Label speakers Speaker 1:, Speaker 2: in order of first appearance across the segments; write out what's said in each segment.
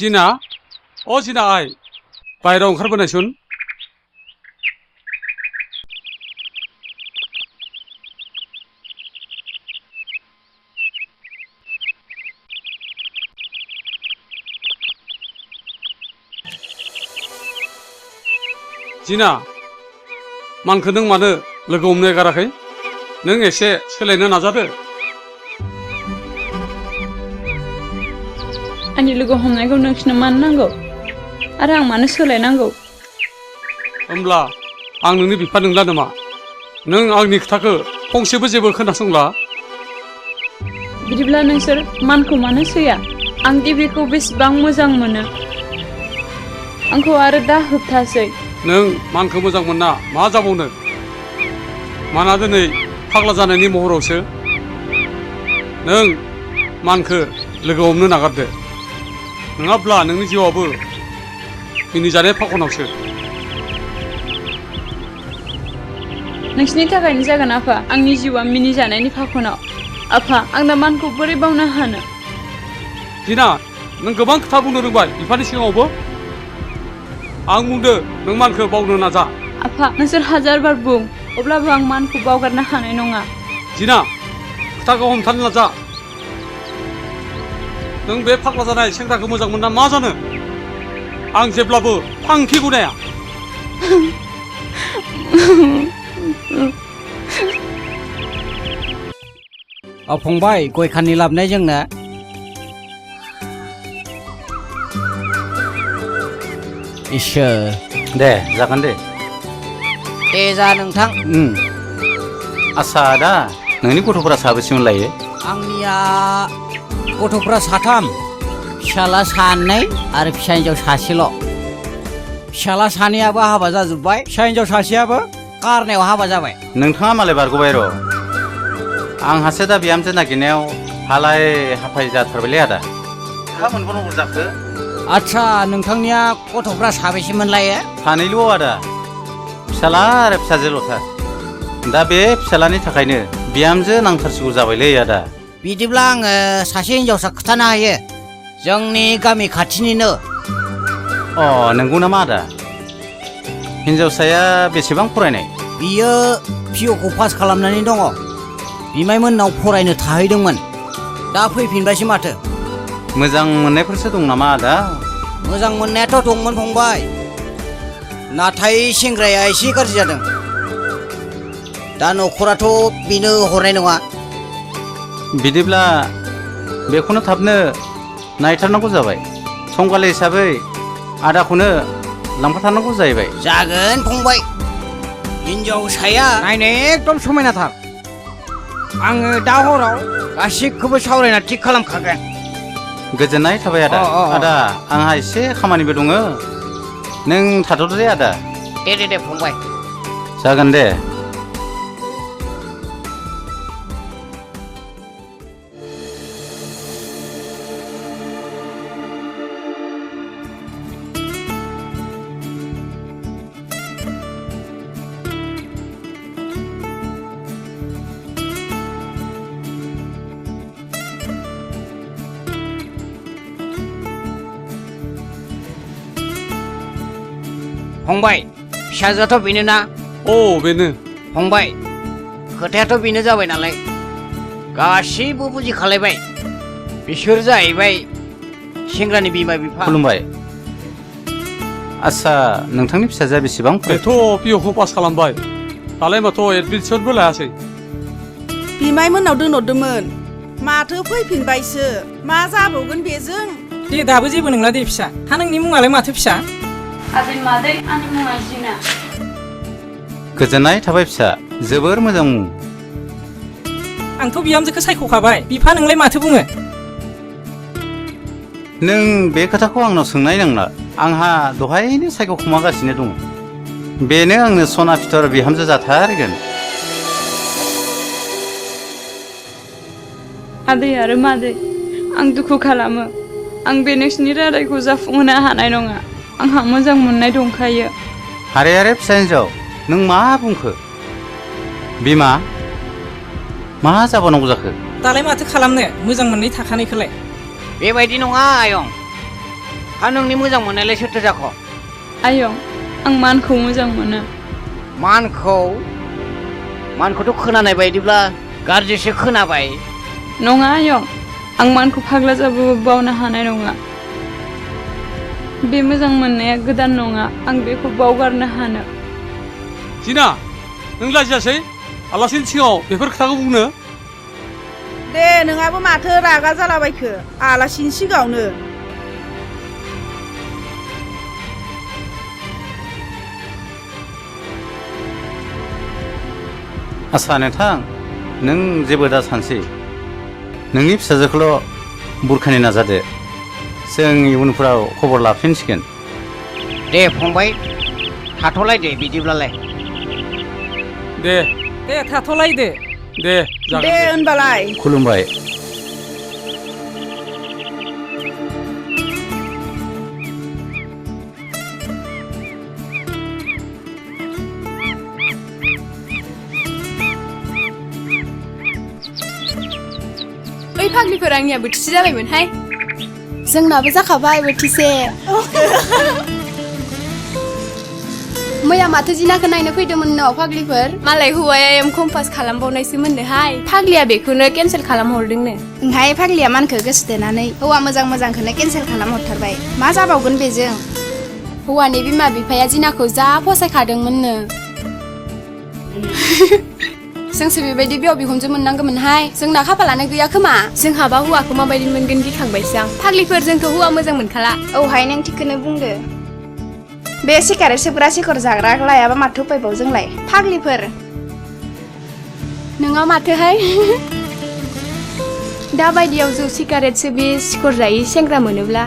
Speaker 1: जिना जिना आइ बाहेरायाव ओंखारबोनायसुन जिना मानखो नों मानो लोगो हमनो एगाराखै नों एसे सोलायनो नाजादो
Speaker 2: आंनि लोगो हमनायखौ नोंसिनो मानो नांगौ आरो आं मानो सोलायनांगौ
Speaker 1: होमब्ला आं नोंनि बिफा नंला नामा नों आंनि खोथाखौ फंसेबो जेबो खोनासंला
Speaker 2: बिदिब्ला नोंसोर मानखौ मानो सैया आं दि बेखौ बेसेबां मोजां मोनो आंखौ आरो दा होबथासै
Speaker 1: नों मानखौ मोजां मोनना मा जाबावनो माना दिनै फाग्ला जानायनि महरावसो नों मानखो लोगो हमनो नागारदो नङाब्ला नोंनि जिउआबो मिनिजानाय फाखनावसो
Speaker 2: नोंसिनि थाखायनो जागोन आफा आंनि जिउआ मिनिजानायनि फाखनाव आफा आं दा मानखौ बोरै बावनो हानो
Speaker 1: दिना नों गोबां खोथा बुंनो रोंबाय बिफानि सिगाङावबो आं बुंदो नों मानखौ बावनो नाजा
Speaker 2: आफा नोंसोर हाजार बार बुं अब्लाबो आं मानखौ बावगारनो हानाय नङा
Speaker 1: दिना खोथाखौ हमथानो नाजा नों बे फाग्ला जानाय सेंग्राखौ मोजां मोनना मा जानो आं जेब्लाबो फांखि गुनाया
Speaker 3: फंबाय गय खानि लाबोनाय जोंनो इसोर
Speaker 4: दे जागोन दे
Speaker 3: दे जा नोंथां
Speaker 4: आस्सा दा नोंनि गथ'फोरा साबेसेमोन लायो
Speaker 3: आंनिया गथ'फ्रा साथाम फिसाला सानै आरो फिसा हिन्जाव सासेल' फिसाला सानैयाबो हाबा जाजोब्बाय फिसा हिन्जाव सासेयाबो कारनायाव हाबा जाबाय
Speaker 4: नोंथाङा मालाय बारग'बाय र' आंहासो दा बिहामजो नागिरनायाव हालाय हाफाय जाथारबायलै आदा हा मोनबावनांगौ जाखो
Speaker 3: आच्छा नोंथांनिया गथ'फ्रा साबेसेमोन लायो
Speaker 4: सानैल' आदा फिसाला आरो फिसाजोल'थार दा बे फिसालानि थाखायनो बिहामजो नांथारसिगौ जाबायलै आदा
Speaker 3: बिदिब्ला आङो सासे हिन्जावसा खोथानो हायो जोंनि गामि खाथिनिनो
Speaker 4: नंगौ नामा आदा हिन्जावसाया बेसेबां फरायनाय
Speaker 3: बियो पिअखौ पास खालामनानै दङ बिमायमोननाव फरायनो थाहैदोंमोन दा फैफिनबायसो माथो
Speaker 4: मोजां मोननायफोरसो दं नामा आदा
Speaker 3: मोजां मोननायाथ' दंमोन फंबाय नाथाय सेंग्राया एसे गाज्रि जादों दा न'खराथ' बेनो हरनाय नङा
Speaker 4: बिदिब्ला बेखौनो थाबनो नायथारनांगौ जाबाय संगालि हिसाबै आदाखौनो लांफाथारनांगौ जाहैबाय
Speaker 3: जागोन फंबाय हिन्जावसाया नायनो एकदम समायनाथार आङो दा हराव गासिखौबो सावरायना थिग खालामखागोन
Speaker 4: गोजोननाय थाबाय आदा आदा आंहा एसे खामानिबो दङ नों थाथ'दो दे आदा
Speaker 3: दे फंबाय
Speaker 4: जागोन दे
Speaker 3: फंबाय फिसाजोआथ' बेनो ना
Speaker 1: बेनो
Speaker 3: फंबाय खोथायाथ' बेनो जाबाय नालाय गासैबो बुजिखालायबाय बिसोर जाहैबाय सेंग्रानि बिमा बिफा
Speaker 4: खुलुमबाय आच्छा नोंथांनि फिसाजोआ बेसेबां
Speaker 1: बेथ' पिअखौ पास खालामबाय दालाय माथो एडमिसनबो लायासै
Speaker 5: बिमायमोननाव दोनहरदोंमोन माथो फैफिनबायसो मा जाबावगोन बेजों
Speaker 6: दे दाबो जेबो नंला दे फिसा हा नोंनि मुङालाय माथो फिसा
Speaker 2: आदै मादै आंनि मुङा जिना
Speaker 4: गोजोननाय थाबाय फिसा जोबोर मोजां मुं
Speaker 6: आंथ' बिहामजोखौ सायख'खाबाय बिफा नोंलाय माथो बुङो
Speaker 4: नों बे खोथाखौ आंनाव सोंनाय नंला आंहा दहायनो सायख'खुमागासिनो दङ बेनो आंनो सना फिथर बिहामजो जाथारगोन
Speaker 2: आदै आरो मादै आं दुखु खालामो आं बे नोंसिनि रादायखौ जाफुंहोनो हानाय नङा आंहा मोजां मोननाय दंखायो
Speaker 4: हारे फिसा हिन्जाव नों मा बुंखो बिमा मा जाबावनांगौ जाखो
Speaker 6: दालाय माथो खालामनो मोजां मोननाय थाखानायखौलाय
Speaker 3: बेबायदि नङा आयं हा नोंनि मोजां मोननायलाय सोरथो जाख'
Speaker 2: आयं आं मानखौ मोजां मोनो
Speaker 3: मानखौथ' खोनानाय बायदिब्ला गाज्रिसो खोनाबाय
Speaker 2: नङा आयं आं मानखौ फाग्ला जाबाबो बावनो हानाय नङा बे मोजां मोननाया गोदान नङा आं बेखौ बावगारनो हानो
Speaker 1: जिना नों लाजियासै आलासिनि सिगाङाव बेफोर खोथाखौ बुंनो
Speaker 5: दे नोंहाबो माथो रागा जालाबायखो आलासिनि सिगाङावनो
Speaker 4: आस्सा नोंथां नों जेबो दा सानसै नोंनि फिसाजोखौल' बुरखानि नाजादो जों इयुनफोराव खबर लाफिनसिगोन
Speaker 3: दे फंबाय थाथ'लायदे बिदिब्लालाय
Speaker 1: दे
Speaker 6: दे थाथ'लायदो
Speaker 1: दे जागोन
Speaker 5: दे होनबालाय
Speaker 4: खुलुमबाय
Speaker 7: ओइ फाग्लिफोर आंनिया बोथिसे जाबायमोनहाय जोंनाबो जाखाबाय बोथिसे मैया माथो जिनाखौ नायनो फैदोंमोन न फाग्लिफोर मालाय हौवाया कम्पास खालामबावनायसो मोनदोहाय फाग्लिया बेखौनो केन्सेल खालामहरदोंनो
Speaker 8: ओंहाय फाग्लिया मानखौ गोसोथोनानै हौवा मोजांखौनो केन्सेल खालामहरथारबाय मा जाबावगोन बेजों
Speaker 7: हौवानि बिमा बिफाया जिनाखौ जा फसायखादोंमोननो जोंसो बेबायदि बिहाव बिखुनजो मोननांगौमोनहाय जोंना खाफालानो गैया खोमा जोंहाबा हौवाखौ माबायदि मोनगोन गिखांबायसो आं फाग्लिफोर जोंथ' हौवा मोजां मोनखाला
Speaker 8: औहाय नों थिगखौनो बुंदो बे सिगारेट सोबग्रा सिखर जाग्रा लायाबा माथो उपायबाव जोंलाय फाग्लिफोर
Speaker 7: नोंहा माथोहाय दा बायदियाव जौ सिगारेट सोबि सिखर जायै सेंग्रा मोनोब्ला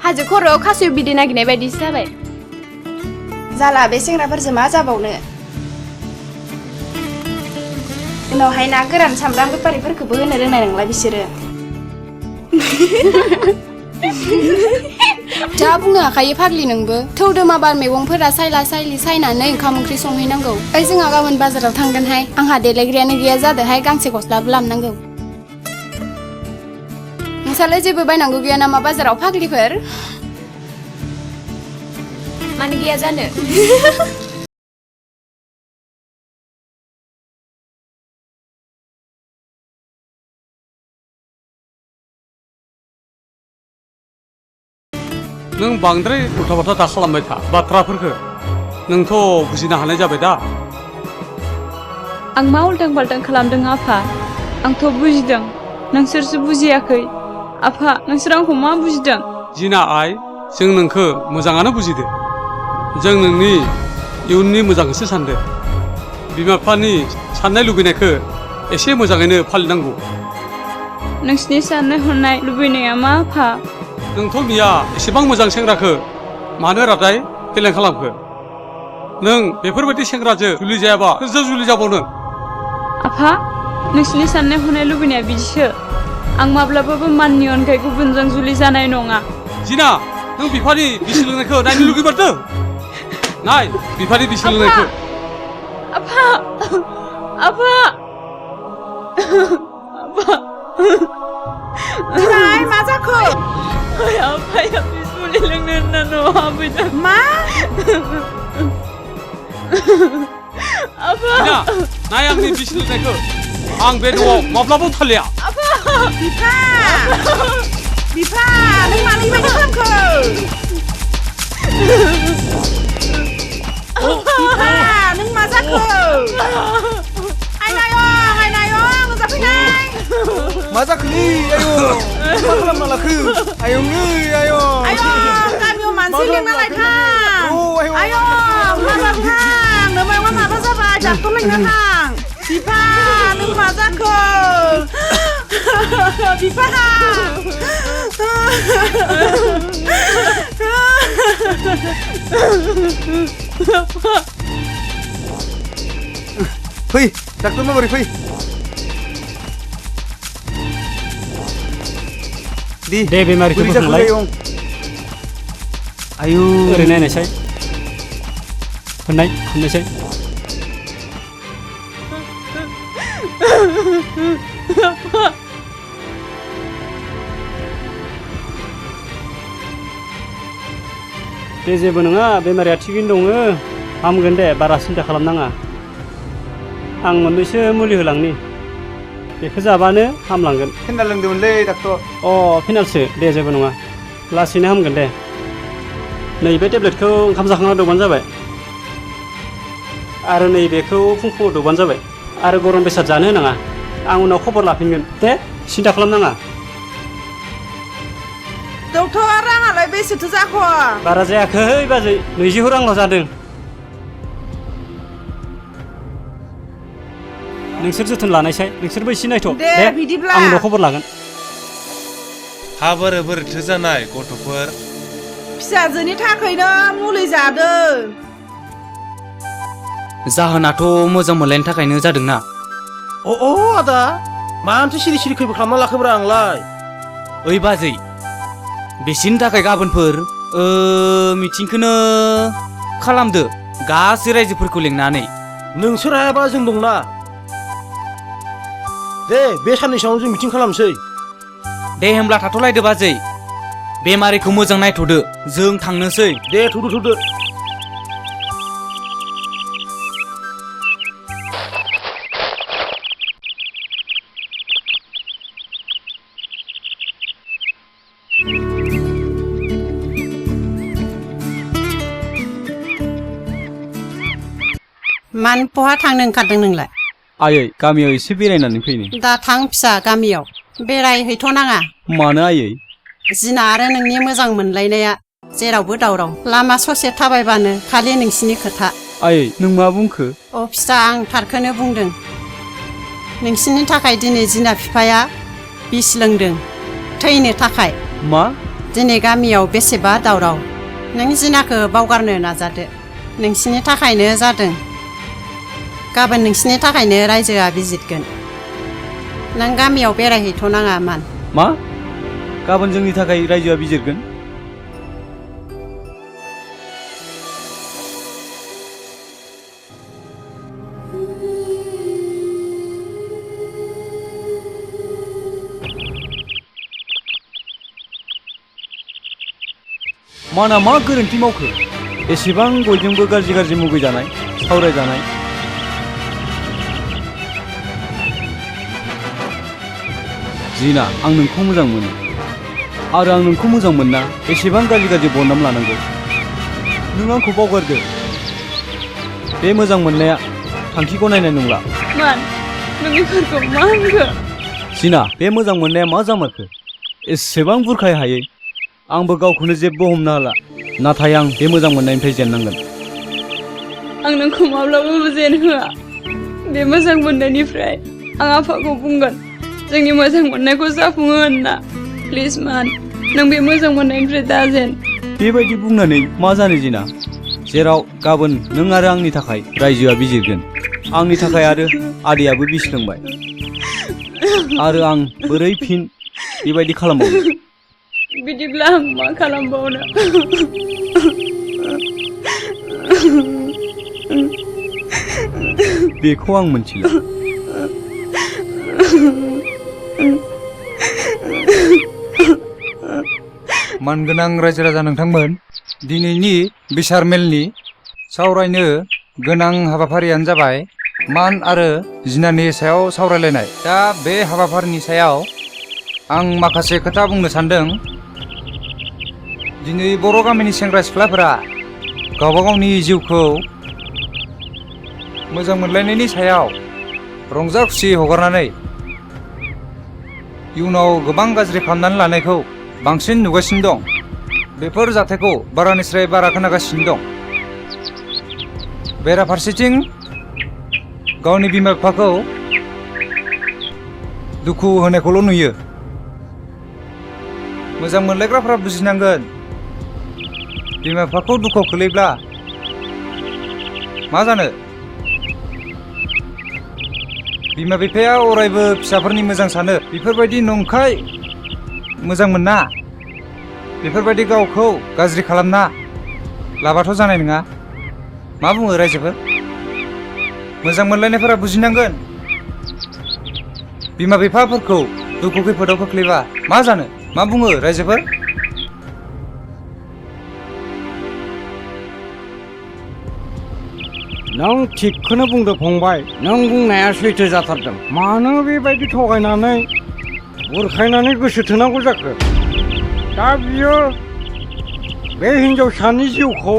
Speaker 7: हाजो खर'आव खासेव बिदै नागिरनाय बायदिसो जाबाय
Speaker 8: जाला बे सेंग्राफोरजों मा जाबावनो उनावहाय ना गोरान सामब्राम बेफारिफोरखौबो होनो रोंनाय नंला बिसोरो
Speaker 7: जा बुंनो हाखायो फाग्लि नोंबो थौ दोमाबार मैगंफोरा सायला सायलि सायनानै ओंखाम ओंख्रि संहैनांगौ ओइ जोंहा गाबोन बाजाराव थांगोनहाय आंहा देलायग्रायानो गैया जादोहाय गांसे गस्लाबो लाबोनांगौ नोंसालाय जेबो बायनांगौ गैया नामा बाजाराव फाग्लिफोर मानो गैया जानो
Speaker 1: नों बांद्राय उल्था फाल्था दा खालामबाय था बाथ्राफोरखौ नोंथ' बुजिनो हानाय जाबाय दा
Speaker 2: आं मा उल्टां फाल्टां खालामदों आफा आंथ' बुजिदों नोंसोरसो बुजियाखै आफा नोंसोर आंखौ मा बुजिदों
Speaker 1: जिना आइ जों नोंखौ मोजाङानो बुजिदो जों नोंनि इयुननि मोजांखौसो सानदो बिमा बिफानि साननाय लुबैनायखौ एसे मोजाङैनो फालिनांगौ
Speaker 2: नोंसिनि साननाय हनाय लुबैनाया मा आफा
Speaker 1: नोंथ' मिया एसेबां मोजां सेंग्राखौ मानो रादाय फेलें खालामखो नों बेफोरबायदि सेंग्राजों जुलि जायाबा सोरजों जुलि जाबावनो
Speaker 2: आफा नोंसिनि साननाय हनाय लुबैनाया बिदिसो आं माब्लाबाबो माननि अनगायै गुबुनजों जुलि जानाय नङा
Speaker 1: जिना नों बिफानि बिसि लोंनायखौ नायनो लुगैमारदों नाय बिफानि बिसि लोंनायखौ
Speaker 2: आफा आफा आफा
Speaker 5: दिनै मा जाखो
Speaker 2: आफाया बिसमुलि लोंनो होनना न'आव हाबफैदों
Speaker 5: मा
Speaker 2: आफा
Speaker 1: जिना नाय आंनि बिसि लोंनायखौ आं बे न'आव माब्लाबाबो थालिया
Speaker 5: बिफा बिफा नों मानो बेबायदि खालामखो बिफा नों मा जाखो आयनायं जाफैनाय
Speaker 9: मा जाखोलै आयं मा खालामना लाखो आयंलै आयं
Speaker 5: गामियाव मानसि लेंना लायथां आयं माबा थां नोमायावहा माबा जाबाय डाक्टर लेंना थां बिफा नों मा जाखो बिफा
Speaker 9: फै डाक्टर माबोरै फै
Speaker 10: दे बेमारिखौ बोखांलाय
Speaker 9: आयु
Speaker 10: ओरै नायनायसाय खननायसाय दे जेबो नङा बेमारिया थिगैनो दङ हामगोन दे बारा सिन्था खालामनाङा आं मोननैसो मुलि होलांनि बेखौ जाबानो हामलांगोन
Speaker 9: फेन्दाल लोंदोंमोनलै डाक्टर
Speaker 10: अ फिनालसो दे जेबो नङा लासैनो हामगोन दे नैबे टेब्लेटखौ ओंखाम जाखांना दौबानो जाबाय आरो नैबेखौ फुं फुङाव दौबानो जाबाय आरो गरम बेसाद जानो होनाङा आं उनाव खबर लाफिनगोन दे सिन्था खालामनाङा
Speaker 5: डक्टर राङालाय बेसेथो जाखो
Speaker 10: बारा जायाखै बाजै 20 रांल' जादों नोंसोर जोथोन लानायसाय नोंसोरबो एसे नायथ'
Speaker 5: दे बिदिब्ला
Speaker 10: आं उनाव खबर लागोन
Speaker 11: हा बोरैथो जानाय गथ'फोर
Speaker 5: फिसाजोनि थाखायनो मुलि जादों
Speaker 12: जाहोनाथ' मोजां मोनलायनो थाखायनो जादोंना
Speaker 9: अ आदा मानोथो सिरि सिरि खैफोद खालामना लाखोब्रा आंलाय
Speaker 12: ओइ बाजै बेसिनि थाखाय गाबोनफोर मिटिंखौनो खालामदो गासै रायजोफोरखौ लिंनानै
Speaker 9: नोंसोर हायाबा जों दंना दे बे साननैसोआवनो जों मिटिं खालामसै
Speaker 12: दे होमब्ला थाथ'लायदो बाजै बेमारिखौ मोजां नायथ'दो जों थांनोसै
Speaker 9: दे थुदो
Speaker 13: मान बहा थांनो ओंखारदों नोंलाय
Speaker 14: आयै गामियाव एसे बेरायनानै फैनो
Speaker 13: दा थां फिसा गामियाव बेरायहैथ'नाङा
Speaker 14: मानो आयै
Speaker 13: जिना आरो नोंनि मोजां मोनलायनाया जेरावबो दावराव लामा ससे थाबायबानो खालि नोंसिनि खोथा
Speaker 14: आयै नों मा बुंखो
Speaker 13: अ फिसा आं थारखौनो बुंदों नोंसिनि थाखाय दिनै जिना बिफाया बिस लोंदों थैनो थाखाय
Speaker 14: मा
Speaker 13: दिनै गामियाव बेसेबा दावराव नों जिनाखौ बावगारनो नाजादो नोंसिनि थाखायनो जादों गाबोन नोंसिनि थाखायनो रायजोआ बिजिरगोन नों गामियाव बेरायहैथ'नाङा मान
Speaker 14: मा गाबोन जोंनि थाखाय रायजोआ बिजिरगोन माना मा गोरोन्थि मावखो एसेबां बयजोंबो गाज्रि मुगैजानाय सावरायजानाय जिना आं नोंखौ मोजां मोनो आरो आं नोंखौ मोजां मोनना एसेबां गाज्रि बदनाम लानांगौ नों आंखौ बावगारदो बे मोजां मोननाया थांखिखौ नायनाय नंला
Speaker 2: मान नों बेफोरखौ मा होनखो
Speaker 14: जिना बे मोजां मोननाया मा जामारखो एसेबां बुरखाय हायै आंबो गावखौनो जेबो हमनो हाला नाथाय आं बे मोजां मोननायनिफ्राय जेननांगोन
Speaker 2: आं नोंखौ माब्लाबाबो जेन होआ बे मोजां मोननायनिफ्राय आं आफाखौ बुंगोन जोंनि मोजां मोननायखौ जाफुङो होनना प्लिज मान नों बे मोजां मोननायनिफ्राय दाजेन
Speaker 14: बेबायदि बुंनानै मा जानो जिना जेराव गाबोन नों आरो आंनि थाखाय रायजोआ बिजिरगोन आंनि थाखाय आरो आदैयाबो बिस लोंबाय आरो आं बोरै फिन बेबायदि खालामबावनो
Speaker 2: बिदिब्ला आं मा खालामबावनो
Speaker 14: बेखौ आं मिथिला
Speaker 15: मानगोनां रायजो राजा नोंथांमोन दिनैनि बिसार मेलनि सावरायनो गोनां हाबाफारियानो जाबाय मान आरो जिनानि सायाव सावरायलायनाय दा बे हाबाफारिनि सायाव आं माखासे खोथा बुंनो सानदों दिनै बर' गामिनि सेंग्रा सिख्लाफोरा गावबा गावनि जिउखौ मोजां मोनलायनायनि सायाव रंजा खुसि हगारनानै इयुनाव गोबां गाज्रि खालामनानै लानायखौ बांसिन नुगासिनो दं बेफोर जाथायखौ बारानिफ्राय बारा खोनागासिनो दं बेराफारसेथिं गावनि बिमा बिफाखौ दुखु होनायखौल' नुयो मोजां मोनलायग्राफ्रा बुजिनांगोन बिमा बिफाखौ दुखुआव खोलैब्ला मा जानो बिमा बिफाया अरायबो फिसाफोरनि मोजां सानो बेफोरबायदि नंखाय मोजां मोनना बेफोरबायदि गावखौ गाज्रि खालामना लाबाथ' जानाय नङा मा बुङो रायजोफोर मोजां मोनलायनायफोरा बुजिनांगोन बिमा बिफाफोरखौ दुखु खैफोदाव खोख्लैबा मा जानो मा बुङो रायजोफोर
Speaker 10: नों थिगखौनो बुंदो फंबाय नों बुंनाया सैथो जाथारदों मानो बेबायदि थगायनानै बुरखायनानै गोसो थोनांगौ जाखो दा बियो बे हिनजावसानि जिउखौ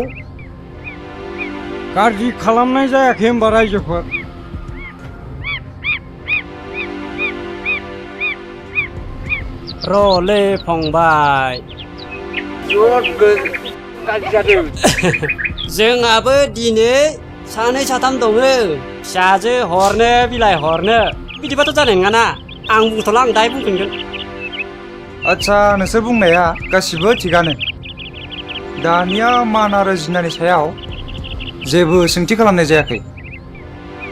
Speaker 10: गाज्रि खालामनाय जायाखै होनबा रायजोफोर रले फंबाय जोंहाबो दिनै सानै साथाम दङ फिसाजो हरनो बिलाइ हरनो बिदिबाथ' जानाय नङाना आं बुंथ'ला आं दाहाय बुंफिनगोन
Speaker 15: आच्छा नोंसोर बुंनाया गासिबो थिगानो दानिया मान आरो जिनानि सायाव जेबो सोंथि खालामनाय जायाखै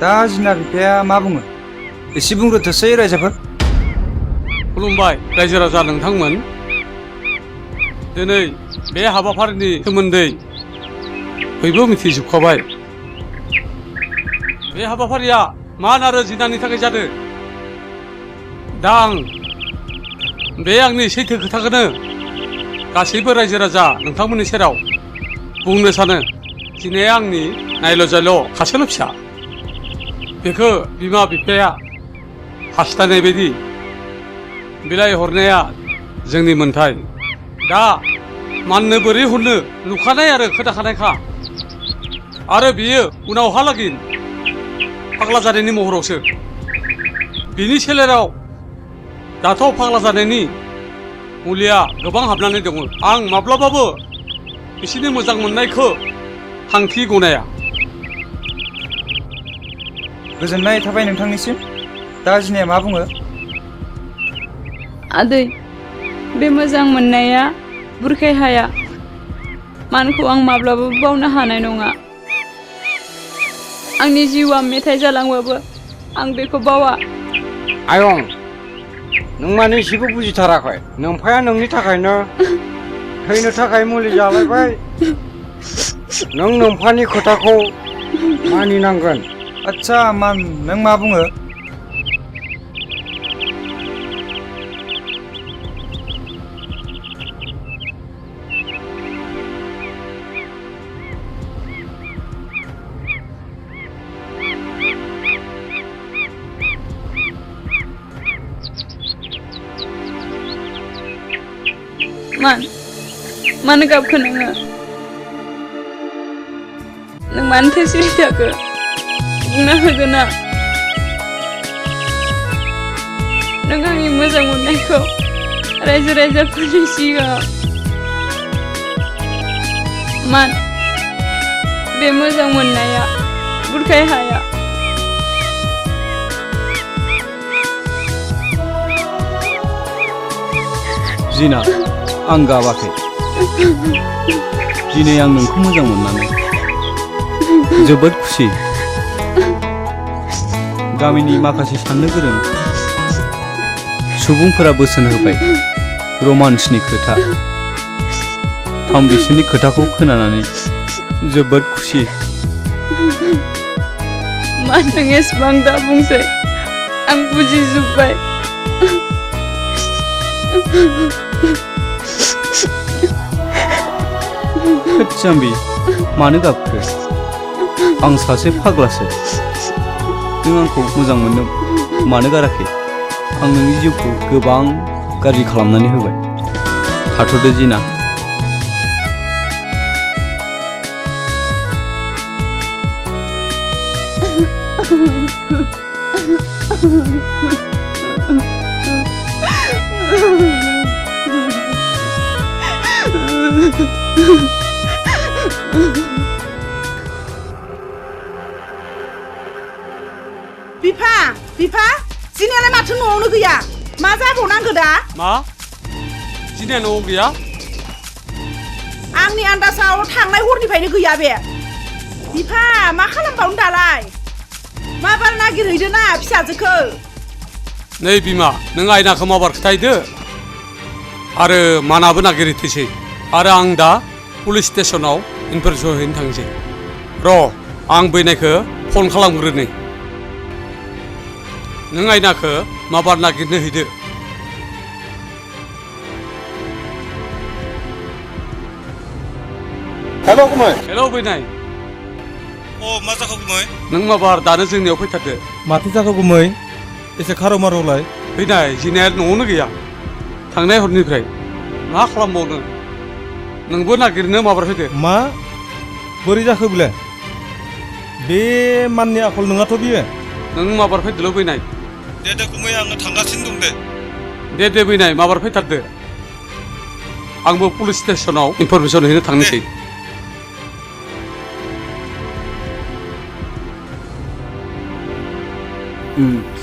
Speaker 15: दा जिना बिफाया मा बुङो एसे बुंग्रोथोसै रायजोफोर
Speaker 1: खुलुमबाय रायजो राजा नोंथांमोन दिनै बे हाबाफारिनि सोमोन्दै बयबो मिथिजोबखाबाय बे हाबाफारिया मान आरो जिनानि थाखाय जादों दा आं बे आंनि सैथो खोथाखौनो गासैबो रायजो राजा नोंथांमोननि सेराव बुंनो सानो जिनाया आंनि नायल' जायल' खासेल' फिसा बेखौ बिमा बिफाया हास्थायनाय बायदि बिलाइ हरनाया जोंनि मोन्थाय दा माननो बोरै हरनो नुखानाय आरो खोनाखानायखा आरो बियो उनावहालागै फाग्ला जानायनि महरावसो बिनि सोलेराव दाथ' फाग्ला जानायनि मुलिया गोबां हाबनानै दङ आं माब्लाबाबो बिसोरनि मोजां मोननायखौ थांखि गनाया
Speaker 15: गोजोननाय थाबाय नोंथांनिसिम दा जिनाया मा बुङो
Speaker 2: आदै बे मोजां मोननाया बुरखाय हाया मानखौ आं माब्लाबाबो बावनो हानाय नङा आंनि जिउआ मेथाइ जालांबाबो आं बेखौ बावा
Speaker 10: आयं नों माने एसेबो बुजिथाराखै नोमफाया नोंनि थाखायनो थैनो थाखाय मुलि जालायबाय नों नोमफानि खोथाखौ मानिनांगोन
Speaker 15: आच्छा मान नों मा बुङो
Speaker 2: मानो गाबखो नोङो नों मानो थेसिरि थाखो बुंना होगोन ना नों आंनि मोजां मोननायखौ रायजो राजाफोरनि सिगाङाव मान बे मोजां मोननाया बुरखाय हाया
Speaker 14: जिना आं गाबाखै दिनै आं नोंखौ मोजां मोननानै जोबोद खुसि गामिनि माखासे साननो गोरों सुबुंफोरा बोसोन होबाय रमान्सनि खोथा आं बिसोरनि खोथाखौ खोनानानै जोबोद खुसि
Speaker 2: मा नों एसेबां दा बुंसै आं बुजिजोब्बाय
Speaker 14: जाम्बि मानो गाबखो आं सासे फाग्लासो नों आंखौ मोजां मोननो मानो गाराखै आं नोंनि जिउखौ गोबां गाज्रि खालामनानै होबाय थाथ'दो जिना
Speaker 5: बिफा जिनायालाय माथो न'आवनो गैया मा जाबावनांगौ दा
Speaker 1: मा जिनाया न'आव गैया
Speaker 5: आंनि आन्दाजाव थांनाय हरनिफ्रायनो गैया बे बिफा मा खालामबावनो दालाय माबार नागिरहैदो ना फिसाजोखौ
Speaker 1: नै बिमा नों आयनाखौ माबार खिथायदो आरो मानाबो नागिरहैथोसै आरो आं दा पुलिस स्टेसनाव इनफरमेसन हैनो थांसै र' आं बैनायखौ फन खालामग्रोनि नों आयनाखौ माबार नागिरनो हैदो
Speaker 11: हेल' गुमै
Speaker 1: हेल' बैनाय
Speaker 11: मा जाखो गुमै
Speaker 1: नों माबार दानो जोंनियाव फैथारदो
Speaker 9: माथो जाखो गुमै एसे खार' मार'लाय
Speaker 1: फैनाय जिनाया न'आवनो गैया थांनाय हरनिफ्राय मा खालामबावनो नोंबो नागिरनो माबार फैदो
Speaker 9: मा बोरै जाखो बेलाय बे माननि आखल नङाथ' बियो
Speaker 1: नों माबार फैदोल' फैनाय
Speaker 11: दे गुमै आङो थांगासिनो दं
Speaker 1: दे फैनाय माबार फैथारदो आंबो पुलिस स्टेसनाव इनफरमेसन हैनो थांनोसै
Speaker 14: उम